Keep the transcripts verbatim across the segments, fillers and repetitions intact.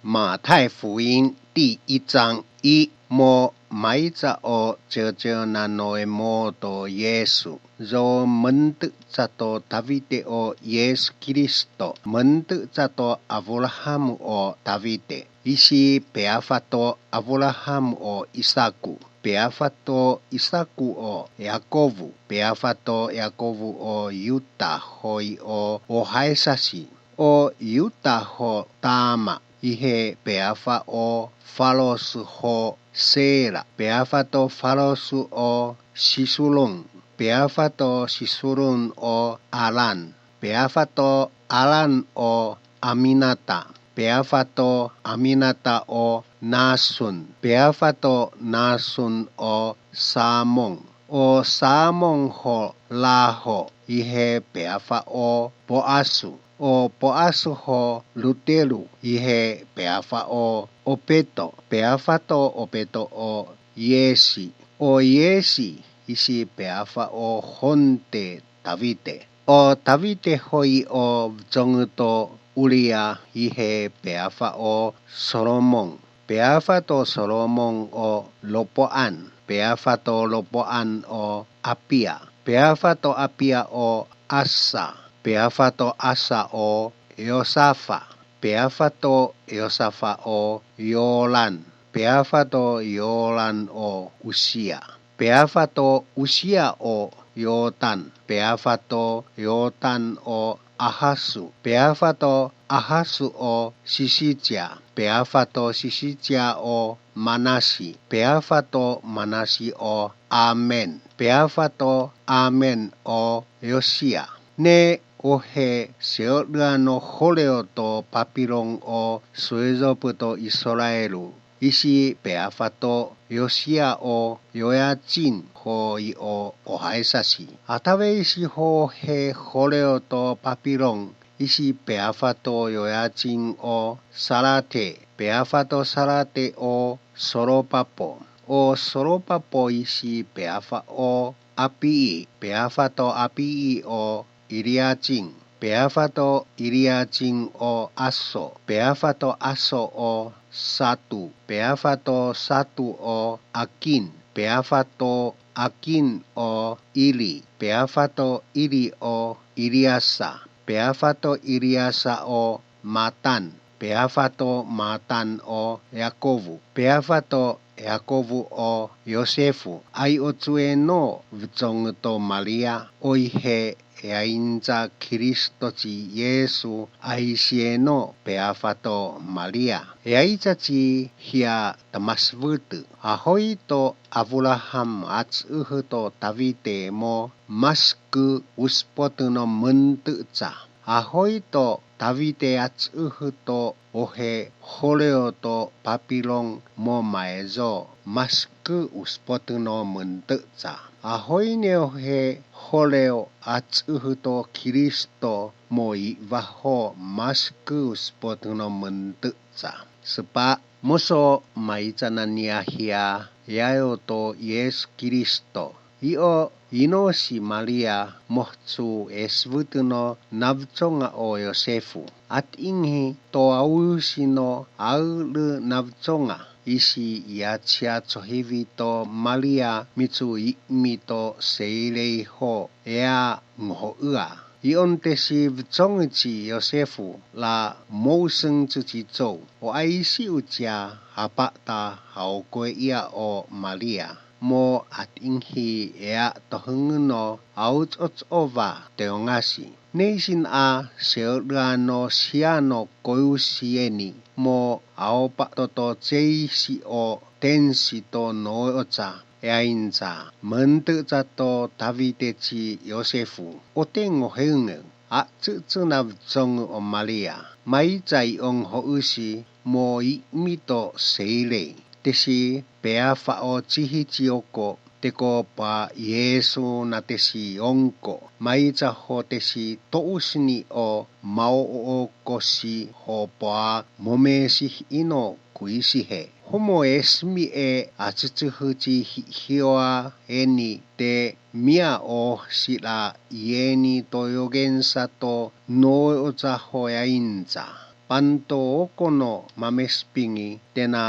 马太福音第一章一 mo mai ca o ceu-ceu nano emo to Yesu. Zo mentuk ca to Tavite o Yesu Kristo, mentuk ca to Abraham o Tavite. Isi peafa to Abraham o Isaku, peafa to Isaku o Yakobu, peafa to Yakobu o Yuta hoi o o haesasi, o Yuta ho Tama, ihe peafa o Falosu ho Sera, peafa to Falosu o Sisulun, peafa to Sisulun o Alan, peafa to Alan o Aminata, peafa to Aminata o Nasun, peafa to Nasun o Samon, o Samon ho Laho, ihe peafa o Poasu, o Poasu ho Lutelu, ihe peafa o Opeto, peafa to Opeto o Yesi, o Yesi isi peafa o honte Tavite. O Tavite hoi o vzong to Uria ihe peafa o Solomon. Peafa to Solomon o Lopoan. Peafa to Lopoan o Apia. Peafa to Apia o Asa. Peafa to Asa o Yosafa. Peafa to Yosafa o Yolan. Peafa to Yolan o Usia. Peafa to Usia o Yotan. Peafa to Yotan o Ahasu. Peafa to Ahasu o Sisicia. Peafa to Sisicia o Manasi. Peafa to Manasi o Amen. Peafa to Amen o Yosia. Ne'e ohe seodua no holeo to Papilon o suezo puto Israelu. Isi peafa to Yosia o Yoyacin hoi o o haesasi. Atabe isi ho he holeo to Papilon. Isi peafa to Yoyacin o Salate. Peafa to Salate o Soropapo. O Soropapo isi peafa o Apii. Peafa to Apii o Iliacin. Peafa to Iliacin o Aso. Peafa to Aso o Satu. Peafa to Satu o Akin. Peafa to Akin o Ili. Peafa to Ili o Iliasa. Peafa to Iliasa o Matan. Peafa to Matan o Yakobu. Peafa to Yakobu o Yosefu. Ai o tue no vzong to Maria, oihe e ainca Kristo ci Yesu ai sie no peafa to Maria. E aica ci hia tamas vutu. Ahoi to Abraham ats uhu to Tavite mo mas ku uspot no mentu ca. Ahoi to Tavite ats uhu to ohe holeo to Papilon mo maezo mas ku uspot no mentu ca. Ahoi ne ohe holeo ats uhu to Kristo mo ivaho mas ku uspot no mentu ca. Sepa moso mai ca nania hia yayo to Yesu Kristo. Io ino si Maria mohcu esvutu no nabconga o Yosefu. At inghi to au si no au le nabconga. Isi ia cia cohivi to Maria micu ikmi to seilei ho ea ngoho ua. Ion te si vcong ci Yosefu la mouseng cuci cou. O ai si ucia apa ta hau koe ia o Maria. Mo at inghi ea toheng no au coc ova teongasi. Nei sin a seudra no sia no koyu si eni. Mo au pak toto cei si o ten si to no oca. Ea inca, mentu ca to Tavite ci Yosefu. O te ngohenge, a cucu na vcong o Maria. Mai ca i ong ho usi, mo ikmi to seilei. Tesi peafa o cihi cioko, teko pa Yesu na tesi ongko. Mai ca ho tesi to'us ni o mau o oko si ho pa momesih ino kuisi he. Homo esmi e a cucu huci hi-, hioa eni te mia o sila ieni to yogen sato no oca ho ea inca. panto oko no mamespingi tena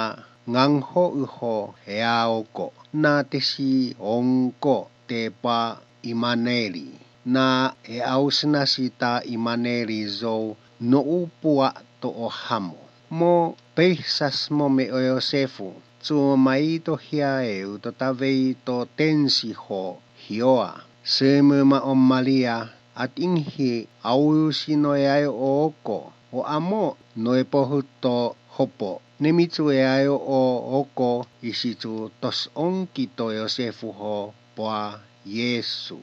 nganho uho ea oko na tesi ongko tepa imaneri na e aus nasi ta imaneri zou no upua to o hamo. Mo peisas mo me o Yosefu, tsumai to hia eu to tavei to tensi ho hioa. Seme ma o Maria, at inhi au sino e ai oko, o amo no e pohu to hopo. Nemitsu e ai o oko isitu tos ongki to Yosefu ho poa Yesu.